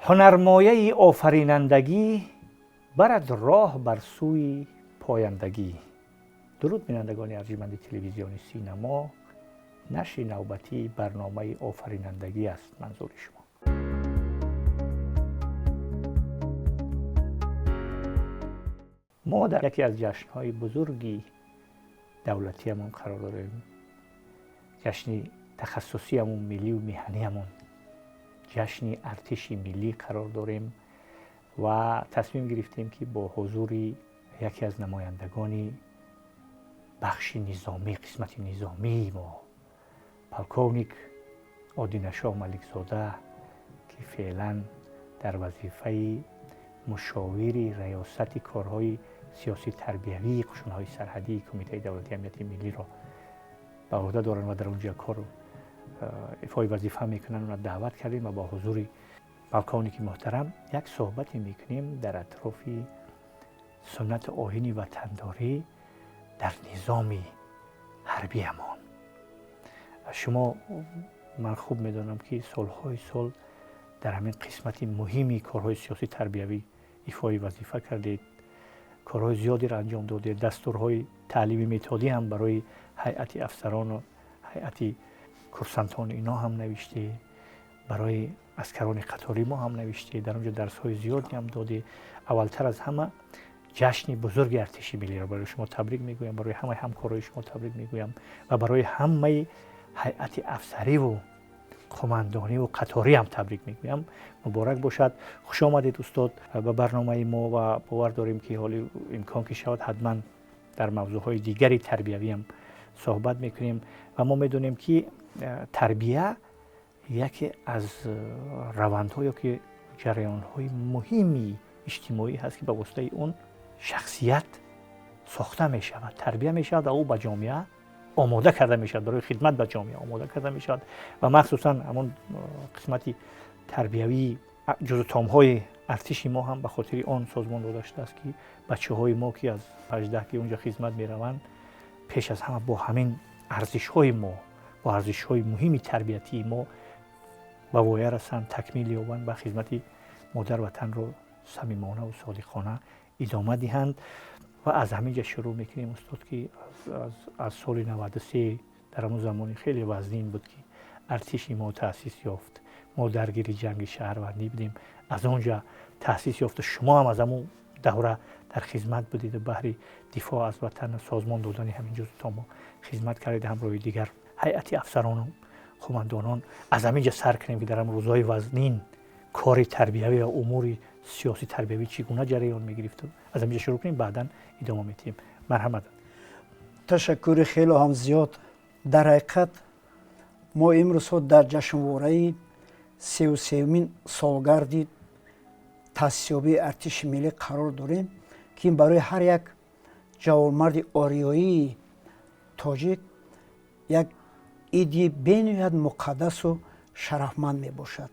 Ҳунармояи офаринандагӣ барад роҳ бар сӯи пояндагӣ. Дуруд, бинандагони арҷманди телевизиони Синамо. Нашри навбатии барномаи офаринандагӣ аст манзури шумо. Мо дар яке аз ҷашнҳои бузурги давлатиамон қарор дорем. Ҷашни тахассусиамон, миллию меҳаниамон, ҷашни артиши миллӣ қарор дорем ва тасмим гирифтем, ки бо ҳузури яке аз намояндагони бахши низомӣ, қисмати низомии мо, полковник Одинашоҳ Маликзода, ки феълан дар вазифаи мушовири раёсати корҳои сиёсӣ тарбиявии қушунҳои сарҳадии Кумитаи давлатии амнияти миллиро ба ӯҳда доранд ва дар он ҷо кору ифои вазифа мекунанд, онро даъват кардем ва бо ҳузури полковники муҳтарам як суҳбате мекунем дар атрофи суннату оини ватандорӣ дар низоми ҳарбиямон. Шумо, ман хуб медонам, ки солҳои сол дар ҳамин қисмати муҳими корҳои сиёсӣ тарбиявӣ ифои вазифа кардед, корҳои зиёдеро анҷом додед, дастурҳои таълими методӣ ҳам барои ҳайати афсарону ҳайати курсантон ино ҳам навиштед, барои аскарони қаторӣ мо ҳам навиштед, дар он ҷо дарсҳои зиёде ҳам додед. Аввалтар аз ҳама ҷашни бузурги артиши миллиро барои шумо табрик мегӯям, барои ҳамаи ҳамкорои шумо табрик мегӯям ва барои ҳамаи ҳайати афсариву қумандониву қаторӣ ҳам табрик мегӯям. Муборак бошад. Хуш омадед, устод, ба барномаи мо ва бовар дорем, ки ҳоли имкон ки шавад, ҳатман дар мавзӯъҳои дигари тарбиявиам суҳбат мекунем. Ва мо медонем, ки тарбия яке аз равандҳо ё ки ҷараёнҳои муҳими иҷтимоӣ ҳаст, ки ба воситаи он шахсият сохта мешавад, тарбия мешавад ва ӯ ба ҷомеа омода карда мешавад, барои хидмат ба ҷомеа омода карда мешавад. Ва махсусан ҳамон қисмати тарбиявии ҷузутомҳои артиши мо ҳам ба хотири он созмон дода шудааст, ки бачаҳои мо, ки аз 18 ки онҷо хизмат мераванд, пеш аз ҳама бо ҳамин арзишҳои мо, бо арзишҳои муҳими тарбиятии мо ба воя расанд, такмил ёбанд ва хизмати модар ватанро самимонаву содиқона идома диҳанд. Ва аз ҳамин ҷа шурӯъ мекунем, устод, ки аз соли 93, дар ҳамон замони хеле вазнин буд, ки артиши мо таъсис ёфт, мо даргири ҷанги шаҳрвандӣ будем, аз он ҷа таъсис ёфта, шумо ҳам аз ҳамон давра дар хизмат будед ва баҳри дифоъ аз ватан, созмон додани ҳамин ҷузутомо хизмат кардед ҳамроҳи дигар ҳайати афсарону қумандонон. Аз ҳамин ҷа сар кунем, ки дар ҳамон рӯзҳои вазнин кори тарбиявӣ ва умури сиёсӣ тарбиявӣ чӣ гуна ҷараён мегирифт. Аз ҳамин ҷа шурӯъ кунем, баъдан идома медиҳем. Марҳамат. Ташаккури хело ҳам зиёд. Дар ҳақиқат, мо имрӯзҳо дар ҷашнвораи 33-юмин солгарди таъсисёбии артиши миллӣ қарор дорем, ки ин барои ҳар як ҷавонмарди ориёии тоҷик як иди бениҳоят муқаддасу шарафманд мебошад.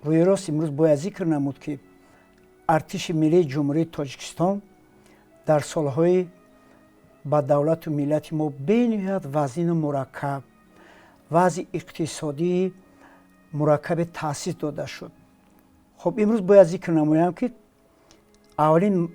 Рӯи рост, имрӯз бояд зикр намуд, ки артиши миллии Ҷумҳурии Тоҷикистон дар солҳои ба давлату миллати мо бениҳоят вазнину мураккаб, вазъи иқтисодии мураккабе таъсис дода шуд. Хуб, имрӯз бояд зикр намоям, ки аввалин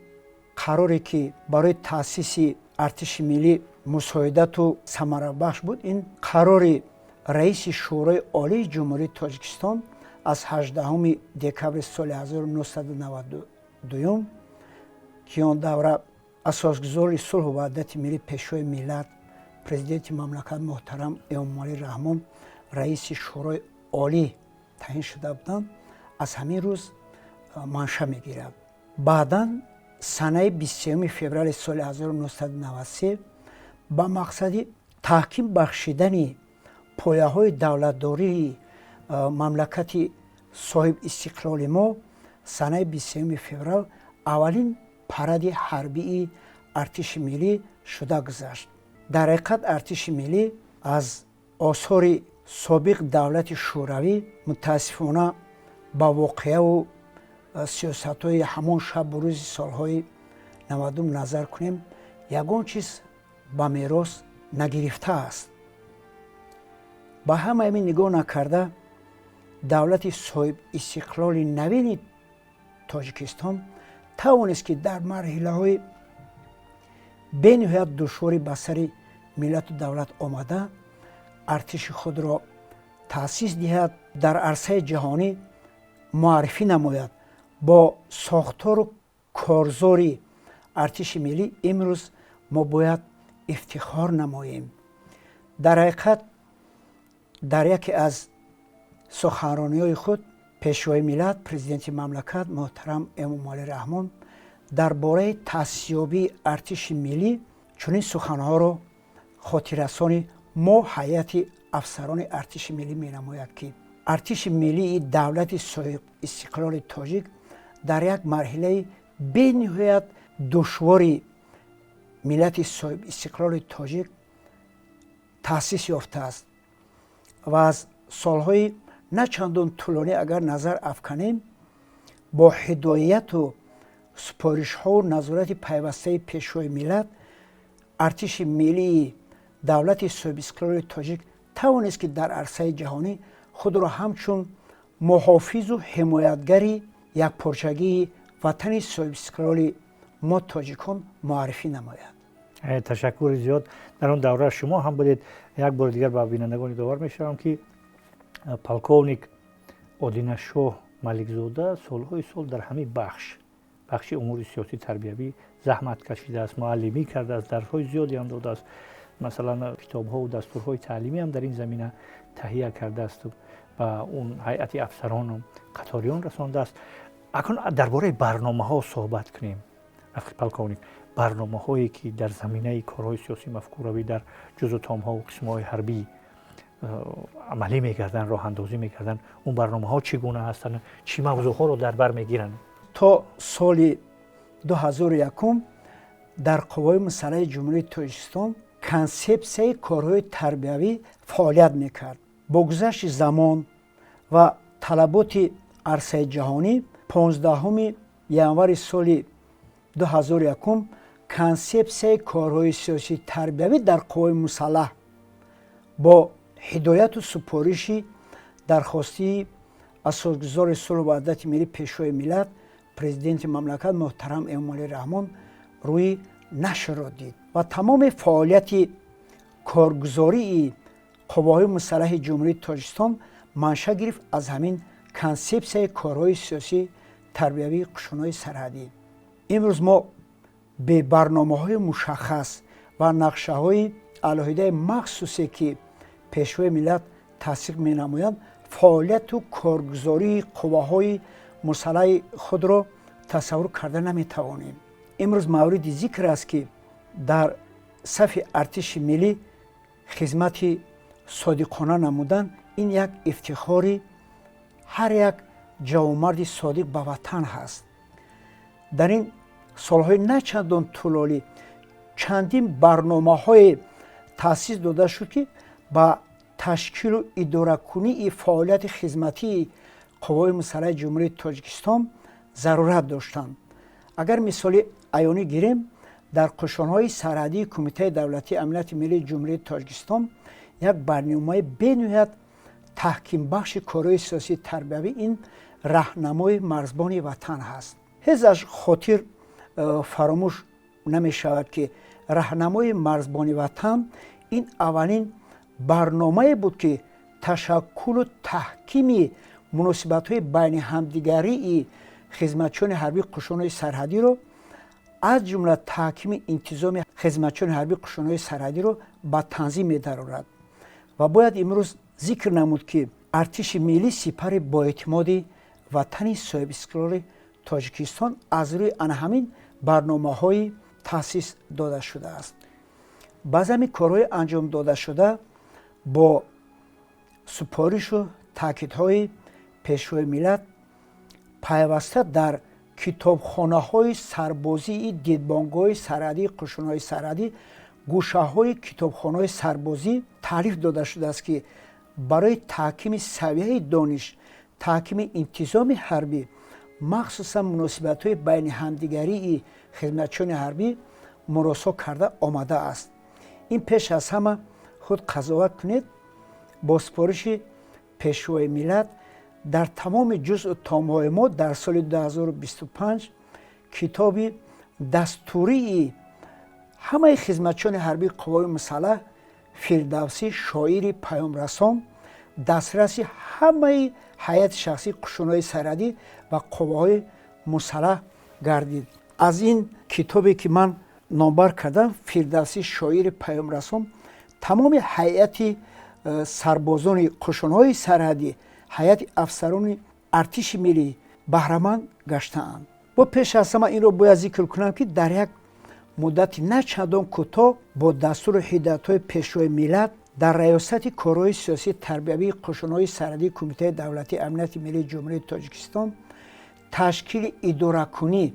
қароре, ки барои таъсиси артиши миллӣ мусоидату самарабахш буд, ин қарори раиси Шӯрои Олии Ҷумҳурии Тоҷикистон аз 18 декабри соли 1992, ки он давра асосгузори сулҳу ваҳдати миллӣ, Пешвои миллат, Президенти мамлакат муҳтарам Эмомалӣ Раҳмон раиси Шӯрои Олӣ таъин шуда буданд, аз ҳамин рӯз манша мегирад. Баъдан санаи 23 феврали соли 1993 ба мақсади таҳким бахшидани пояҳои давлатдории мамлакати соҳиб истиқлоли мо, санаи 23 феврал аввалин паради ҳарбии артиши миллӣ шуда гузашт. Дар ҳақиқат, артиши миллӣ аз осори собиқ давлати Шӯравӣ, мутаассифона, ба воқеаву сиёсатҳои ҳамон шабу рӯзи солҳои 90-ум назар кунем, ягон чиз ба мерос нагирифтааст. Ба ҳамаи ин нигоҳ накарда. давлати соҳибистиқлоли навини Тоҷикистон тавонист, ки дар марҳилаҳои бениҳоят душвори ба сари миллату давлат омада артиши худро таъсис диҳад, дар арсаи ҷаҳонӣ муаррифӣ намояд. Бо сохтору корзори артиши миллӣ имрӯз мо бояд ифтихор намоем. Дар ҳақиқат, дар яке аз суханрониҳои худ Пешвои миллат, Президенти мамлакат муҳтарам Эмомалӣ Раҳмон дар бораи таъсисёбии артиши миллӣ чунин суханҳоро хотиррасони мо, ҳайати афсарони артиши миллӣ, менамояд, ки артиши миллии давлати соҳибистиқлоли тоҷик дар як марҳилаи бениҳоят душвори миллати соҳибистиқлоли тоҷик таъсис ёфтааст ва аз солҳои на чандон тӯлонӣ агар назар афканем, бо ҳидояту супоришҳову назорати пайвастаи Пешвои миллат артиши миллии давлати соҳибистиқлоли тоҷик тавонист, ки дар арсаи ҷаҳонӣ худро ҳамчун муҳофизу ҳимоятгари якпорчагии ватани соҳибистиқлоли мо тоҷикон муаррифӣ намояд. Ташаккури зиёд. Дар он давра шумо ҳам будед. Як бори дигар ба бинандагон ёдовар мешавам, ки полковник Одинашоҳ Маликзода солҳои сол дар ҳамин бахш, бахши умури сиёсӣ тарбиявӣ заҳмат кашидааст, муаллимӣ кардааст, дарсҳои зиёде ҳам додааст, масалан, китобҳову дастурҳои таълимӣ ҳам дар ин замина таҳия кардаасту ба он ҳайати афсарону қаториён расондааст. Акнун дар бораи барномаҳо суҳбат кунем, рафиқ полковник. Барномаҳое, ки дар заминаи корҳои сиёсӣ мафкуравӣ дар ҷузъу томҳову қисмҳои ҳарбӣ амалӣ мегарданд, роҳандозӣ мегарданд, он барномаҳо чӣ гуна ҳастанд, чӣ мавзӯъҳоро дар бар мегиранд? То соли 2001 дар Қувваҳои мусаллаҳи Ҷумҳурии Тоҷикистон консепсияи корҳои тарбиявӣ фаъолият мекард. Бо гузашти замон ва талаботи арсаи ҷаҳонӣ 15 январи соли 2001 консепсияи корҳои сиёсии тарбиявӣ дар қувваҳои мусаллаҳ бо ҳидояту супориши дархостии Асосгузори сулҳу ваҳдати миллӣ, Пешвои миллат, Президенти мамлакат муҳтарам Эмомалӣ Раҳмон рӯи нашрро дид ва тамоми фаъолияти коргузории қувваҳои мусаллаҳи Ҷумҳурии Тоҷикистон манша гирифт аз ҳамин консепсияи корҳои сиёсии тарбиявии қушунҳои сарҳадӣ. Имрӯз мо бе барномаҳои мушаххас ва нақшаҳои алоҳидаи махсусе, ки Пешвои миллат тасдиқ менамоянд, фаъолияту коргузории қувваҳои мусаллаҳи худро тасаввур карда наметавонем. Имрӯз мавриди зикр аст, ки дар сафи артиши миллӣ хизмати содиқона намудан ин як ифтихори ҳар як ҷавонмарди содиқ ба ватан ҳаст. Дар ин солҳои на чандон тӯлонӣ чандин барномаҳое таъсис дода шуд, ки ба ташкилу идоракунии фаъолияти хизматии қувваҳои мусаллаҳи Ҷумҳурии Тоҷикистон зарурат доштанд. Агар мисоли аёнӣ гирем, дар қушонҳои сарҳадии Кумитаи давлатии амнияти миллии Ҷумҳурии Тоҷикистон як барномаи бениҳоят таҳкимбахши корҳои сиёсии тарбиявӣ ин «Раҳнамои марзбони ватан» ҳаст. Ҳеҷ аз хотир фаромӯш намешавад, ки «Раҳнамои марзбони ватан» ин аввалин барномае буд, ки ташаккулу таҳкими муносибатҳои байни ҳамдигарии хизматчиёни ҳарбии қушунҳои сарҳадиро, аз ҷумла таҳкими интизоми хизматчиёни ҳарбии қушунҳои сарҳадиро ба танзим медарорад. Ва бояд имрӯз зикр намуд, ки артиши миллӣ сипари боэътимоди ватани соҳибистиқлоли Тоҷикистон аз рӯи ана ҳамин барномаҳои таъсис дода шудааст. Баъзами корҳои анҷом додашуда бо супоришу таъкидҳои Пешвои миллат пайваста дар китобхонаҳои сарбозии дидбонгоҳи сарҳадии қушунҳои сарҳадӣ, гӯшаҳои китобхонаҳои сарбозӣ таълиф дода шудааст, ки барои таҳкими савияи дониш, таҳкими интизоми ҳарбӣ, махсусан муносибатҳои байни ҳамдигарии хизматчиёни ҳарбӣ муросо карда омадааст. Ин пеш аз ҳама худ қазоват кунед, бо супориши Пешвои миллат Дар тамоми ҷузъу томҳои мо дар соли 2025 китоби дастурии ҳамаи хизматчиёни ҳарбии қувваҳои мусаллаҳ Фирдавсӣ шоири паёмрасон дастраси ҳамаи ҳайати шахсии қушунҳои сарҳадӣ ва қувваҳои мусаллаҳ гардид. Аз ин китобе ки ман номбар кардам, Фирдавсӣ шоири паёмрасон, тамоми ҳайати сарбозони қушунҳои сарҳадӣ, ҳайати афсарони артиши миллӣ баҳраманд гаштаанд. Бо пеш аз ҳама инро бояд зикр кунам, ки дар як муддати на чандон кӯтоҳ бо дастуру ҳидоятҳои Пешвои миллат дар Раёсати корҳои сиёсии тарбиявии қушунҳои сарҳадии Кумитаи давлатии амнияти миллии Ҷумҳурии Тоҷикистон ташкили идоракунӣ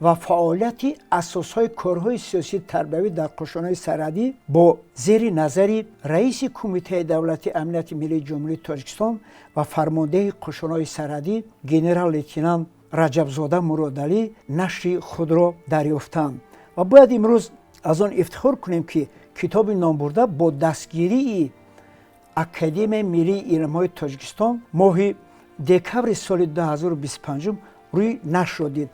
ва фаъолияти асосҳои корҳои сиёсии тарбиявӣ дар қушунҳои сарҳадӣ бо зери назари раиси Кумитаи давлатии амнияти миллии Ҷумҳурии Тоҷикистон ва фармондеҳи қушунҳои сарҳадӣ генерал-лейтенант Раҷабзода Муродалӣ нашри худро дарёфтанд. Ва бояд имрӯз аз он ифтихор кунем, ки китоби номбурда бо дастгирии Академияи миллии илмҳои Тоҷикистон моҳи декабри соли 2025 рӯи нашрро дид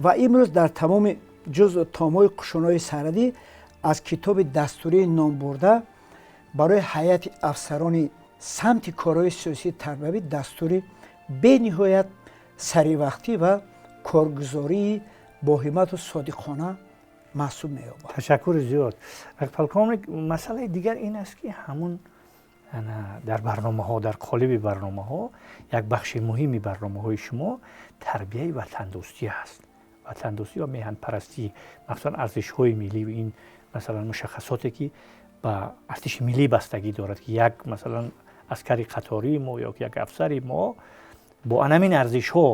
ва имрӯз дар тамоми ҷузъу томҳои қушунҳои сарҳадӣ аз китоби дастурии номбурда барои ҳайати афсарони самти корҳои сиёсии тарбиявӣ дастури бениҳоят саривақтӣ ва коргузории боҳимату содиқона маҳсуб меёбад. Ташаккури зиёд, полковник. Масъалаи дигар ин аст, ки ҳамун дар барномаҳо, дар қолиби барномаҳо як бахши муҳими барномаҳои шумо тарбияи ватандӯстӣ аст, ватандӯстӣ ва меҳанпарастӣ, махсусан арзишҳои миллӣ, ин масалан мушаххасоте ки ба артиши миллӣ бастагӣ дорад, ки як масалан аскари қатории мо ё як афсари мо бо анамин арзишҳо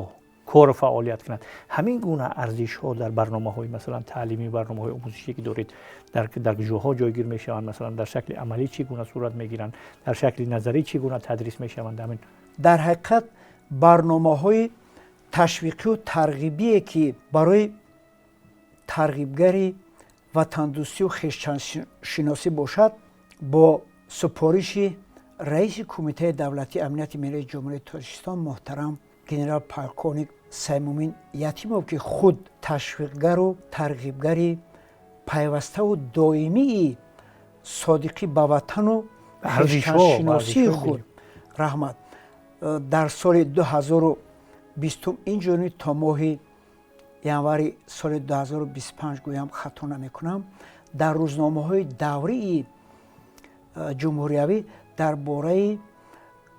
кору фаъолият кунад. Ҳамин гуна арзишҳо дар барномаҳои масалан таълимӣ, барномаҳои омӯзишӣ ки доред, дар ҷоҳо ҷойгир мешаванд? Масалан, дар шакли амалӣ чӣ гуна сурат мегиранд, дар шакли назарӣ чӣ гуна тадрис мешаванд ҳамин? Дар ҳақиқат, барномаҳои ташвиқию тарғибие, ки барои тарғибгари ватандӯстию хештаншиносӣ бошад, бо супориши раиси Кумитаи давлатии амнияти миллии Ҷумҳурии Тоҷикистон муҳтарам генерал полковник Саймумин Ятимов, ки худ ташвиқгару тарғибгари пайваставу доимии содиқӣ ба ватану хештаншиносии худ, раҳмат, дар соли 2020 инҷониб то моҳи январи соли 2025, гӯям хато намекунам, дар рӯзномаҳои даврии ҷумҳуриявӣ дар бораи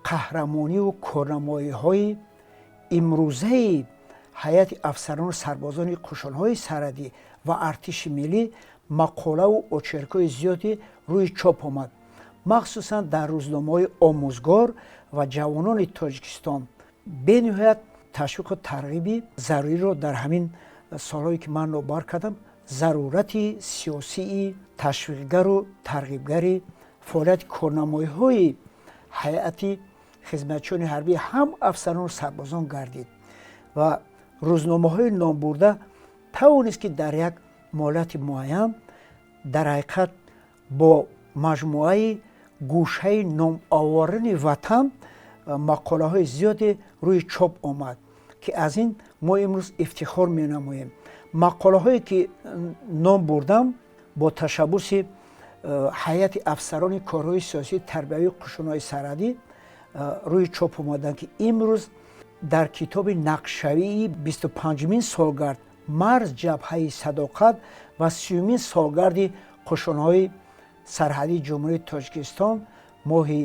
қаҳрамониву корнамоиҳои имрӯзаи ҳайати афсарону сарбозони қушунҳои сарҳадӣ ва артиши миллӣ мақолаву очеркҳои зиёде рӯи чоп омад. Махсусан дар рӯзномаҳои «Омӯзгор» ва «Ҷавонони Тоҷикистон» бениҳоят ташвиқу тарғиби заруриро дар ҳамин солҳое ки ман номбар кардам, зарурати сиёсии ташвиқгару тарғибгари фаъолияти корнамоиҳои ҳайати хизматчиёни ҳарбӣ, ҳам афсарону сарбозон гардид ва рӯзномаҳои номбурда тавонист, ки дар як муҳлати муайян дар ҳақиқат бо маҷмӯаи «Гӯшаи номоварини ватан» мақолаҳои зиёде рӯи чоп омад, ки аз ин мо имрӯз ифтихор менамоем. Мақолаҳое ки ном бурдам, бо ташаббуси ҳайати афсарони корҳои сиёсии тарбиявии қушунҳои сарҳадӣ рӯи чоп омаданд, ки имрӯз дар китоби нақшавии 25-умин солгард «Марз ҷабҳаи садоқат» ва 30-умин солгарди қушунҳои сарҳадии Ҷумҳурии Тоҷикистон, моҳи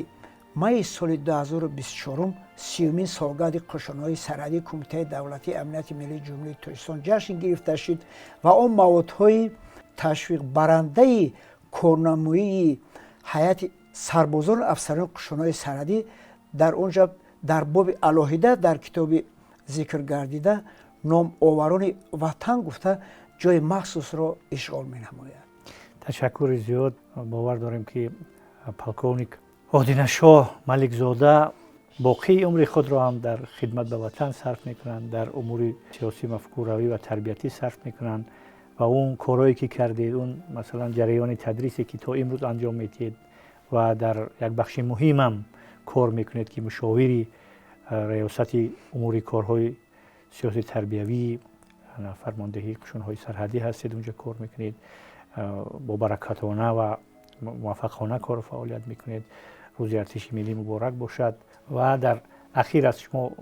майи соли 2024 30-умин солгарди қушунҳои сарҳадии Кумитаи давлатии амнияти миллии Ҷумҳурии Тоҷикистон ҷашн гирифта шуд ва он маводҳои ташвиқбарандаи корнамоии ҳайати сарбозону афсарони қушунҳои сарҳадӣ дар он ҷо дар боби алоҳида дар китоби зикр гардида «Номоварони ватан» гуфта ҷои махсусро ишғол менамояд. Ташаккури зиёд. Бовар дорем, ки полковник Одинашоҳ Маликзода боқии умри худро ҳам дар хидмат ба ватан сарф мекунанд, дар умури сиёсӣ, мафкуравӣ ва тарбиятӣ сарф мекунанд ва он корҳое ки кардед, он масалан ҷараёни тадрисе ки то имрӯз анҷом медиҳед ва дар як бахши муҳимам кор мекунед, ки мушовири Риёсати умури корҳои сиёсии тарбиявии фармондеҳии қушунҳои сарҳадӣ ҳастед, унҷо кор мекунед, бо баракатона ва муваффақона кору фаъолият мекунед. Рӯзи артиши миллӣ муборак бошад ва дар ахир аз шумо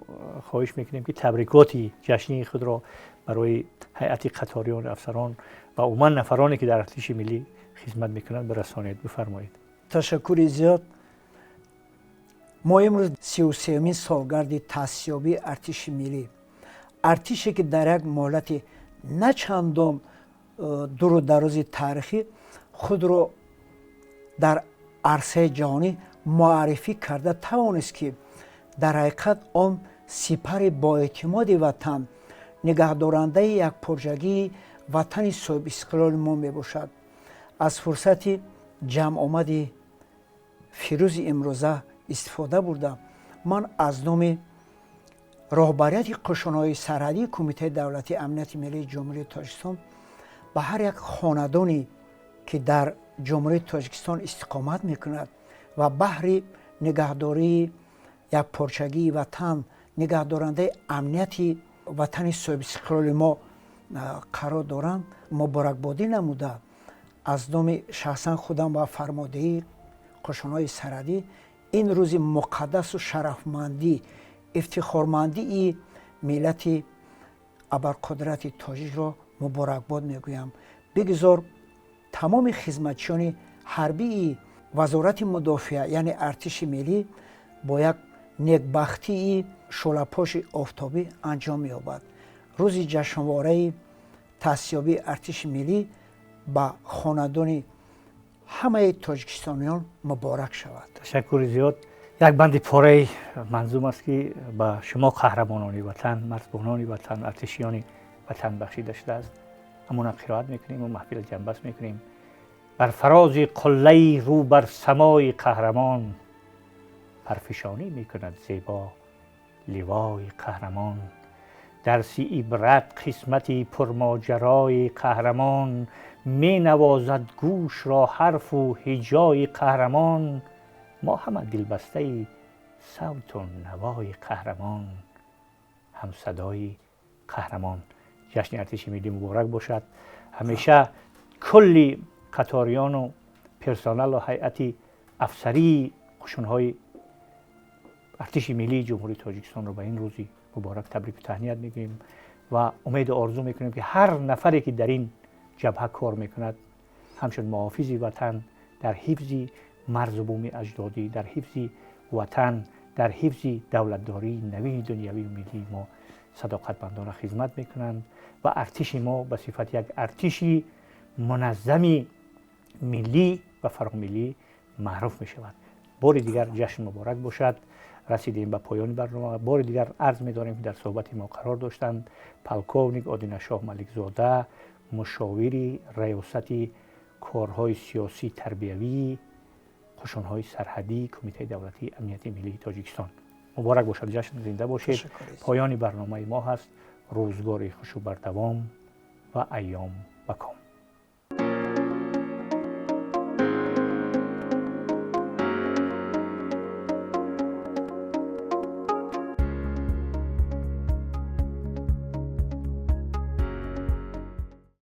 хоҳиш мекунем, ки табрикоти ҷашнии худро барои ҳайати қаториён, афсарон ва умуман нафароне, ки дар артиши миллӣ хизмат мекунанд, бирасонед. Бифармоед. Ташаккури зиёд. Мо имрӯз 33-умин солгарди таъсисёбии артиши миллӣ, артише, ки дар як муҳлати на чандон дуру дарози таърихӣ худро дар арсаи ҷаҳонӣ муаррифӣ карда тавонист, ки дар ҳақиқат он сипари боэътимоди ватан, нигаҳдорандаи якпорчагии ватани соҳибистиқлоли мо мебошад. Аз фурсати ҷамъомади фирӯзи имрӯза истифода бурда, ман аз номи роҳбарияти қушунҳои сарҳадии Кумитаи давлатии амнияти миллии Ҷумҳурии Тоҷикистон ба ҳар як хонадоне, ки дар Ҷумҳурии Тоҷикистон истиқомат мекунад ва баҳри нигаҳдории якпорчагии ватан, нигаҳдорандаи амнияти ватани соҳибистиқлоли мо қарор доранд, муборакбодӣ намуда, аз номи шахсан худам ва фармондеҳии қушунҳои сарҳадӣ ин рӯзи муқаддасу шарафмандӣ, ифтихормандии миллати абарқудрати тоҷикро муборакбод мегӯям. Бигзор тамоми хизматчиёни ҳарбии Вазорати мудофиа, яъне артиши миллӣ, бо як некбахтии шӯлапоши офтобӣ анҷом меёбад. Рӯзи ҷашнвораи таъсисёбии артиши миллӣ ба хонадони ҳамаи тоҷикистониён муборак шавад. Ташаккури зиёд. Як банди пораи манзум аст, ки ба шумо, қаҳрамонони ватан, марзбонони ватан, артишиёни ватан бахшида шудааст. Ҳамона қироат мекунем ва маҳфила ҷамъбаст мекунем. Бар фарози қуллаи рӯ бар самои қаҳрамон парфишонӣ мекунад зебо ливои қаҳрамон. Дарси ибрат қисмати пурмоҷарои қаҳрамон менавозад гӯшро ҳарфу ҳиҷои қаҳрамон. Мо ҳама дилбастаи савту навои қаҳрамон, ҳамсадои қаҳрамон. Ҷашни артиши миллӣ муборак бошад. Ҳамеша кулли қаториёну персоналу ҳайати афсарии қушунҳои артиши миллии Ҷумҳурии Тоҷикистонро ба ин рӯзи муборак табрику таҳният мегӯем ва умеду орзу мекунем, ки ҳар нафаре, ки дар ин ҷабҳа кор мекунад, ҳамчун муҳофизи ватан дар ҳифзи марзу буми аҷдодӣ, дар ҳифзи ватан, дар ҳифзи давлатдории навини дунявию миллии мо садоқатмандона хизмат мекунанд ва артиши мо ба сифати як артиши муназзами миллӣ ва фаромиллӣ маъруф мешавад. Бори дигар ҷашн муборак бошад. Расидем ба поёни барнома. Бори дигар арз медорем, ки дар суҳбати мо қарор доштанд полковник Одинашоҳ Маликзода, мушовири раёсати корҳои сиёсӣ тарбиявии қушунҳои сарҳадии Кумитаи давлатии амнияти миллии Тоҷикистон. Муборак бошад ҷашн, зинда бошед. Поёни барномаи мо ҳаст. Рӯзгори хушу бардавом ва айём ба ком.